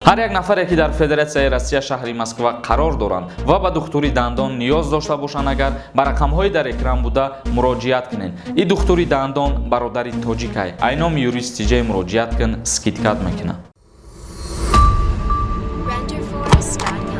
Ҳар як нафаре, ки дар Федератсияи Россия, шаҳри Москва қарор доранд ва ба духтури дандон ниёз дошта бошанд, агар ба рақамҳои дар экран буда муроҷиат кунед. И духтури дандон бародари тоҷикай. Ай номи Юрист Тиҷай муроҷиат кун, скидка т мекунад. Renderforest.com.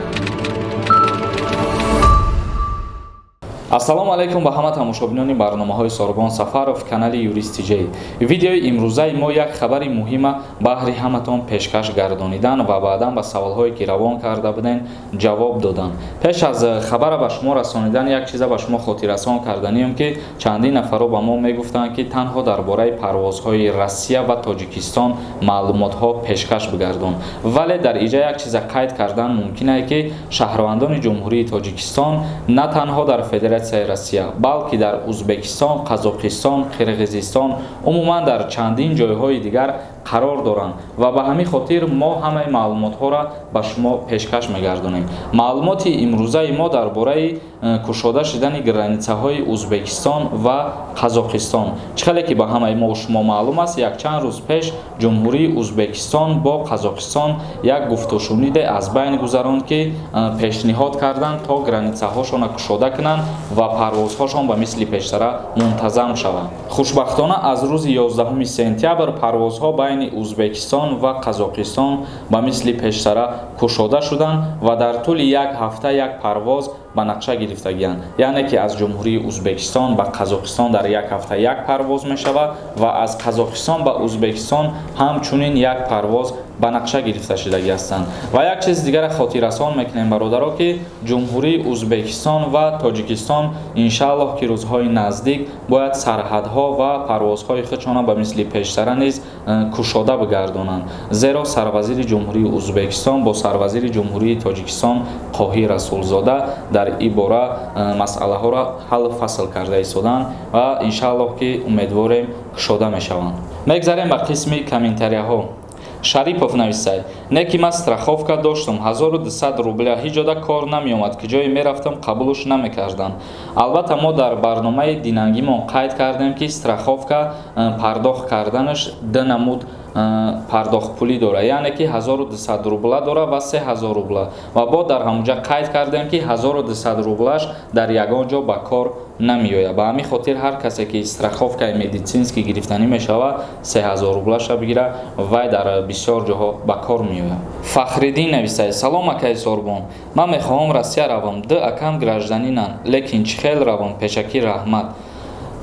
Ассалому алайкум ба ҳама тамошобинони барномаҳои Сорбон Сафаров, канали Юрист Тиҷай. Видеои имрӯзаи мо як хабари муҳима баҳри ҳаматон пешкаш гардонидан ва баъдан ба саволҳое, ки равон карда будем, ҷавоб додан. Пеш аз хабара ба шумо расонидан, як чиза ба шумо хотиррасон карданием, ки чандин нафаро ба мо мегуфтанд, ки танҳо дар бораи парвозҳои Россия ва Тоҷикистон маълумотҳо пешкаш бигардон. Вале дар иҷа як чиза қайд кардан мумкин ае, ки шаҳрвандони Ҷумҳурии Тоҷикистон на танҳо дар Федератсияи Россия, балки дар Узбекистон, Қазоқистон, Қирғизистон, умуман дар чандин ҷойҳои дигар қарор доранд ва ба ҳамин хотир мо ҳамаи маълумотҳоро ба шумо пешкаш мегардонем. Маълумоти имрӯзаи мо дар бораи кушода шудани граница ҳои Узбекистон ва Қазоқистон. Чӣ хеле ки ба ҳамаи мо шумо маълум аст, якчанд рӯз пеш Ҷумҳурии Узбекистон бо Қазоқистон як гуфтушуниде аз байн гузаронд, ки пешниҳод карданд, то граница ҳошонро кушода кунанд ва парвозҳошон ба мисли пештара мунтазам шаванд. Хушбахтона, аз рӯзи 11 сентябр парвозҳо байни Узбекистон ва Қазоқистон ба мисли пештара кушода шуданд ва дар тӯли як ҳафта як парвоз ба нақша гирифтагианд, яъне ки аз Ҷумҳурии Узбекистон ба Қазоқистон дар як ҳафта як парвоз мешавад ва аз Қазоқистон ба Узбекистон ҳамчунин як парвоз ба нақша гирифта шудагӣ ҳастанд. Ва як чизи дигара хотиррасон мекунем, бародаро, ки Ҷумҳурии Узбекистон ва Тоҷикистон, иншааллоҳ, ки рӯзҳои наздик бояд сарҳадҳо ва парвозҳои худшона ба мисли пештара низ кушода бигардонанд, зеро сарвазири Ҷумҳурии Узбекистон бо сарвазири Ҷумҳурии Тоҷикистон Қоҳир Расулзода дар ин бора масъалаҳоро ҳаллу фасл карда истоданд ва иншааллоҳ, ки умедворем, кушода мешаванд. Мегзарем ба қисми комментарияҳо. Шарипов нависад: «Не ки ман страховка доштам 1200 рубля, ҳеҷ ҷода кор намеомад, ки ҷое мерафтам, қабулш намекарданд». Албатта, мо дар барномаи динангимон қайд кардем, ки страховка пардохт карданаш ду намуд пардохтпулӣ дорад, яъне ки 1200 рубла дорад ва 3000 рубла. Ва бо дар ҳамонҷа қайд кардем, ки 1200 рублаш дар ягон ҷо ба кор намеояд. Ба ҳамин хотир ҳар касе ки страховка и медицинский гирифтанӣ мешавад, 3000 рублаша бигирад, вай дар бисёр ҷоҳо ба кор меояд. Фахриддин нависад: «Салом, акаи Сорбон, ман мехоҳам Россия равам, ду акам гражданин анд, лекин чӣ хел равам? Пешакӣ раҳмат».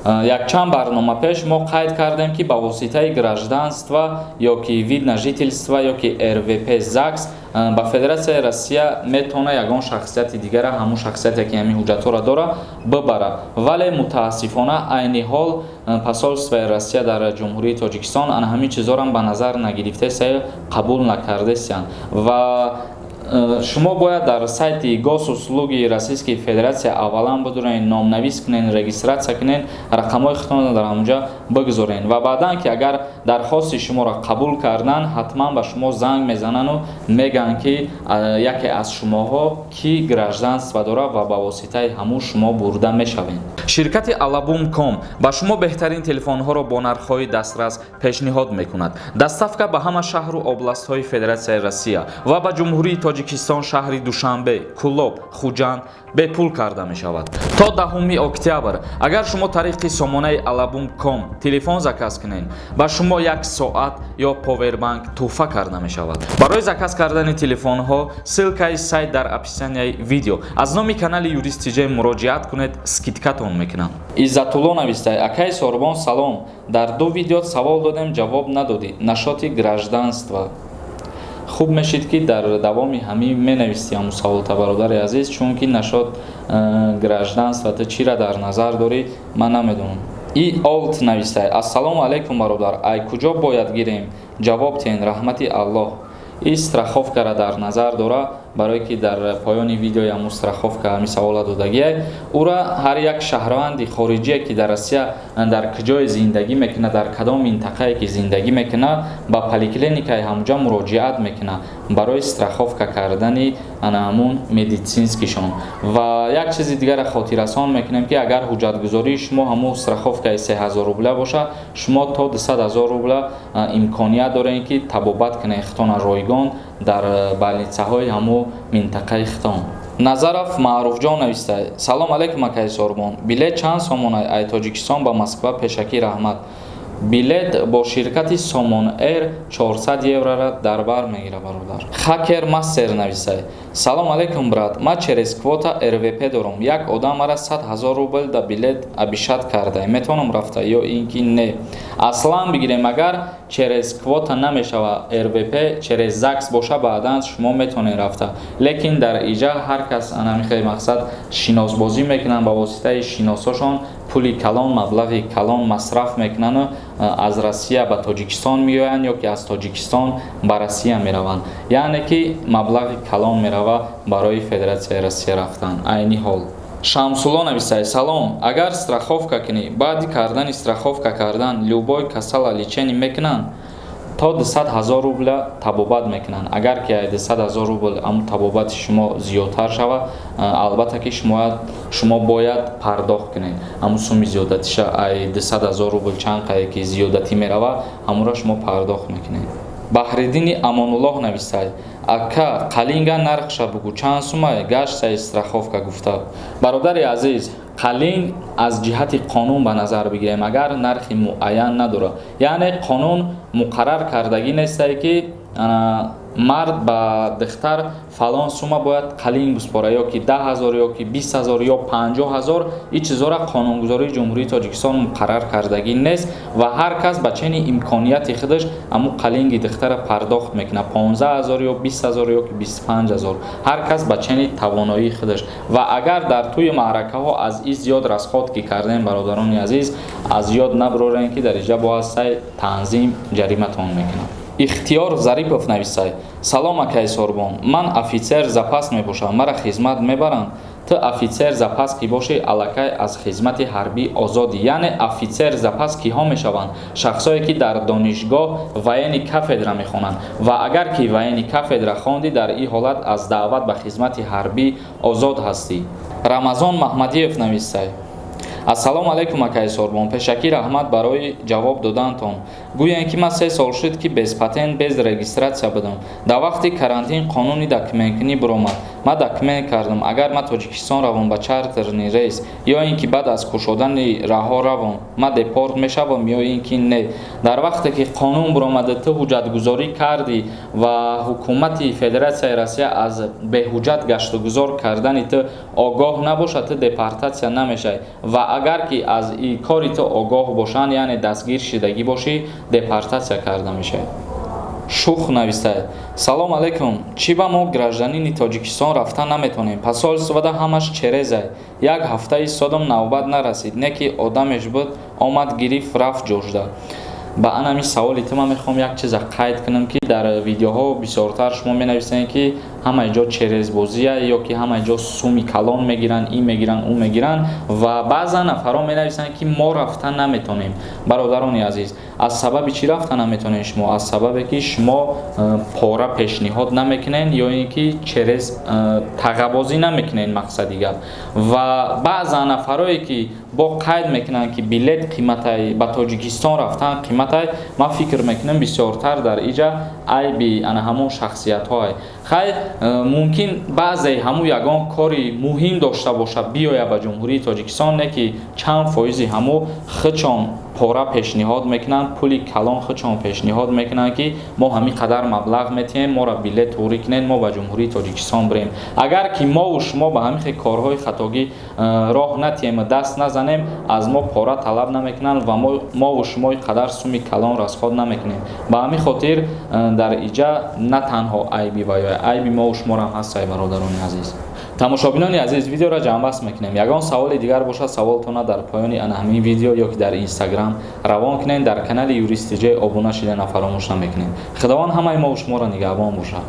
Якчанд барнома пеш мо қайд кардем, ки ба воситаи гражданство ё ки вид на жительство ё ки РВП ЗАГС ба Федератсияи Россия метавона ягон шахсияти дигара, ҳамун шахсияте ки ҳамин ҳуҷҷатҳоро дора, бибара. Вале мутаассифона, айни ҳол посольство и Россия дар Ҷумҳурии Тоҷикистон ана ҳамин чизҳоро ба назар нагирифтеса, қабул накардесиянд ва шумо бояд дар сайти Госуслуги Российской Федерация аввалан бидурен, номнавис кунен, регистрация кунен, рақамҳои худтонро дар ҳамонҷа бигузорен ва баъдан ки агар дархости шуморо қабул кардан, ҳатман ба шумо занг мезанану мегӯянд, ки яке аз шумоҳо ки гражданство дорад ва ба воситаи ҳамун шумо бурда мешавед. Ширкати Алабум ком ба шумо беҳтарин телефонҳоро бо нархҳои дастрас пешниҳод мекунад. Доставка ба ҳама шаҳру областҳои Федератсияи Россия ва ба Ҷумҳурии Тоҷикистон, шаҳри Душанбе, Кӯлоб, Хуҷанд бепул карда мешавад. То 10 октябр, агар шумо тариқи сомонаи Алабум ком телефон заказ кунед, ба шумо як соат ё повербанк тӯҳфа карда мешавад. Барои заказ кардани телефонҳо ссылка и сайт дар описания и видео. Аз номи канали Юрист Тиҷай муроҷиат кунед, скидка тон мекунам. Иззатулло навистад: «Акаи Сорбон, салом. Дар ду видео савол додем, ҷавоб надодӣ насчёт и гражданства. Хуб мешид, ки дар давоми ҳамин менавистӣ ҳамун саволта, бародари азиз, чунки насчёт гражданства ту чира дар назар дорӣ, ман намедонам». И олт навистад: «Ассалому алайкум, бародар, ай куҷо бояд гирем? Ҷавоб тиҳен, раҳмати Аллоҳ». И страховка ра дар назар дора, барое ки дар поёни видеои ҳамун страховка ҳамин савола додагиай. Ура ҳар як шаҳрванди хориҷие, ки дар Россия дар куҷое зиндагӣ мекунад, дар кадом минтақае ки зиндагӣ мекунад, ба поликлиникаи ҳамуҷа муроҷиат мекунад барои страховка кардани ана ҳамун медицинский шон. Ва як чизи дигарро хотиррасон мекунем, ки агар ҳуҷҷатгузории шумо ҳамун страховка и 3000 рубля бошад, шумо то 200 000 рубля имконият доред, ки табобат кунед худтона ройгон. Дар больницаҳои ҳамо минтақаи хитон. Назаров Маъруфҷон нависта: «Салом алейкум, акаи Сорбон, билет чанд сомона ай Тоҷикистон ба Москва? Пешакӣ раҳмат». Билет бо ширкати Сомон Эйр 400 еврора дар бар мегирад, бародар. Хакер Мастер нависай: «Салом алейкум, брат, ма через квота РВП дорум. Як одам мара 100 000 рубл да билет обещать карда, метавонам рафта ё ин ки не?» Аслан бигирем, агар через квота намешава РВП, через ЗАГС боша, баъдан шумо метавонед рафта. Лекин дар иҷа ҳар кас анамихе мақсад шиносбозӣ мекунанд, ба воситаи шиносошон пули калон, маблағи калон масраф мекунану аз Россия ба Тоҷикистон меоянд ё ки аз Тоҷикистон ба Россия мераванд. Яъне ки маблағи калон мерава барои Федератсияи Россия рафтан айни ҳол. Шамсулло нависай: «Салом, агар страховка кунӣ, баъди кардани страховка кардан любой касала лечение мекунанд?» То 200 000 рубля табобат мекунанд. Агар ки ай 200 000 рубл ам табобати шумо зиёдтар шавад, албатта ки шумо бояд пардохт кунед ҳамун суми зиёдатиша. Ай 200 000 рубл чанд қае ки зиёдатӣ мерава, ҳамонро шумо пардохт мекунед. Баҳриддини Амонуллоҳ нависай: «Ака, қалинга нархша бугӯ, чанд сумай гаштаи страховка гуфта?» Бародари азиз, қалинг аз ҷиҳати қонун ба назар бигирем, агар нархи муайян надорад, яъне қонун муқаррар кардагӣ нестае, ки мард ба духтар фалон сума бояд қалинг биспора, ё ки 10 000, ё ки 20 000, ё 50 000. Ин чизҳоро қонунгузории Ҷумҳурии Тоҷикистон муқаррар кардагӣ нест ва ҳар кас ба чени имконияти худаш ҳамун қалинги духтара пардохт мекунад: 15 000 ё 20 000, ё ки 25 000, ҳар кас ба чени тавоноии худаш. Ва агар дар тӯи маъракаҳо аз ин зиёд расход ки кардем, бародарони азиз, аз ёд набурорем, ки дар иҷа бояд сай танзим ҷариматон мекунад. Ихтиёр Зарипов нависай: «Салом, акаи Сорбон, ман офицер запас мебошам, мара хизмат мебаранд?» Ту офицер запас ки бошӣ, аллакай аз хизмати ҳарбӣ озодӣ. Яъне офицер запас киҳо мешаванд? Шахсое ки дар донишгоҳ военный кафедра мехонанд. Ва агар ки военный кафедра хондӣ, дар ин ҳолат аз даъват ба хизмати ҳарбӣ озод ҳастӣ. Рамазон Маҳмадиев нависай: «Ассалому алайкум, акаи Сорбон, пешакӣ раҳмат барои ҷавоб додаантон. Гӯянд, ки ман 3 сол шуд, ки без патент, без регистрация будам. Дар вақти карантин қонуни документкунӣ биромад, ман документ кардам. Агар ман Тоҷикистон равам ба чартерный рейс ё ин ки баъд аз кушодани раҳо равам, ман депорт мешавам ё ин ки не?» Дар вақте ки қонун биромада, ту ҳуҷҷатгузорӣ кардӣ ва ҳукумати Федератсияи Россия аз беҳуҷҷат гаштугузор кардани ту огоҳ набошад, ту депортатсия намешавӣ. Ва агар ки аз кори ту огоҳ бошанд, яъне дастгир шидагӣ бошӣ, депортатсия карда мешавӣ. Шух навистад: «Салом алейкум, чӣ ба мо гражданини Тоҷикистон рафта наметавонем? Посольствода ҳамаш черезай. Як ҳафта истодам, навбат нарасид, не ки одамеш буд, омад, гирифт, рафт ҷошда». Ба анами саволи ту ман мехоҳам як чиза қайд кунам, ки дар видеоҳо бисёртар шумо менависед, ки ҳамаи ҷо черезбозия ё ки ҳамаи ҷо суми калон мегиранд, ин мегиранд, ӯ мегиранд. Ва баъзан нафарҳо менависанд, ки мо рафта наметавонем. Бародарони азиз, аз сабаби чӣ рафта наметавонед шумо? Аз сабабе ки шумо пора пешниҳод намекунед ё ин ки через тағабозӣ намекунед, мақсади гап. Ва баъзан нафарое ки бо қайд мекунанд, ки билет қиматай, ба Тоҷикистон рафтан қиматай, ман фикр мекунам, бисёртар дар иҷа айби ана ҳамон шахсиятҳое. Хай, мумкин баъзе ҳамун ягон кори муҳим дошта боша, биёяд ба Ҷумҳурии Тоҷикистон, не ки чанд фоизи ҳамун худшон пора пешниҳод мекунанд, пули калон худшон пешниҳод мекунанд, ки мо ҳамин қадар маблағ метиҳем, моро билет туғрӣ кунед, мо ба Ҷумҳурии Тоҷикистон бирем. Агар ки мову шумо ба ҳамин хел корҳои хатогӣ роҳ натиҳему даст назанем, аз мо пора талаб намекунанд ва мову шумо ин қадар суми калон расход намекунем. Ба ҳамин хотир дар иҷа на танҳо айби ваё, айби мову шуморо ҳам ҳастай. Бародарони азиз, тамошобинони азиз, видеоро ҷамъбаст мекунем. Ягон саволи дигар бошад, саволтона дар поёни ана ҳамин видео ё ки дар Инстаграм равон кунед. Дар канали Юрист ТЖ обуна шидана фаромӯш намекунед. Худованд ҳамаи мову шуморо нигаҳбон бошад.